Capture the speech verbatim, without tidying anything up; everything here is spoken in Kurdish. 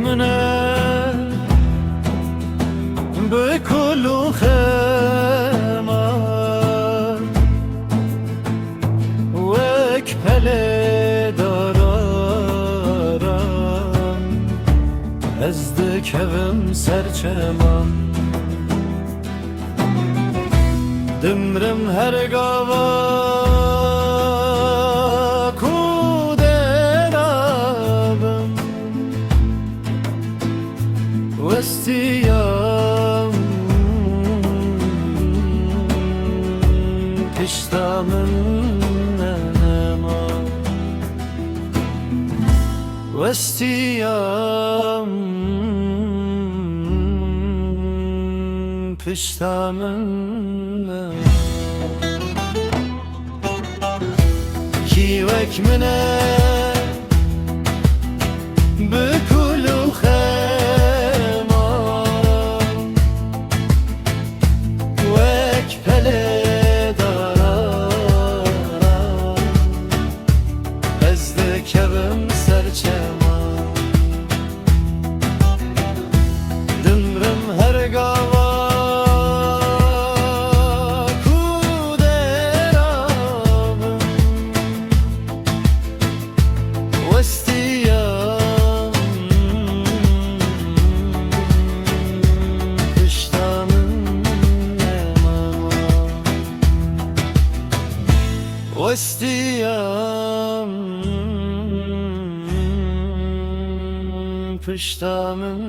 Min e bi kul û xema, wek pelê dararan, ez dikevim ser çeman. Dimrim her gava ku dêra bim, westiyam pişta min nema. Westiyam pişta min e. Kî wek min e bi kul û xema, wek pelê dara, ez dikevim ser çeman. Dimrim her gava ku dêra bim, westiyam pişta min nema. Westiyam pişta min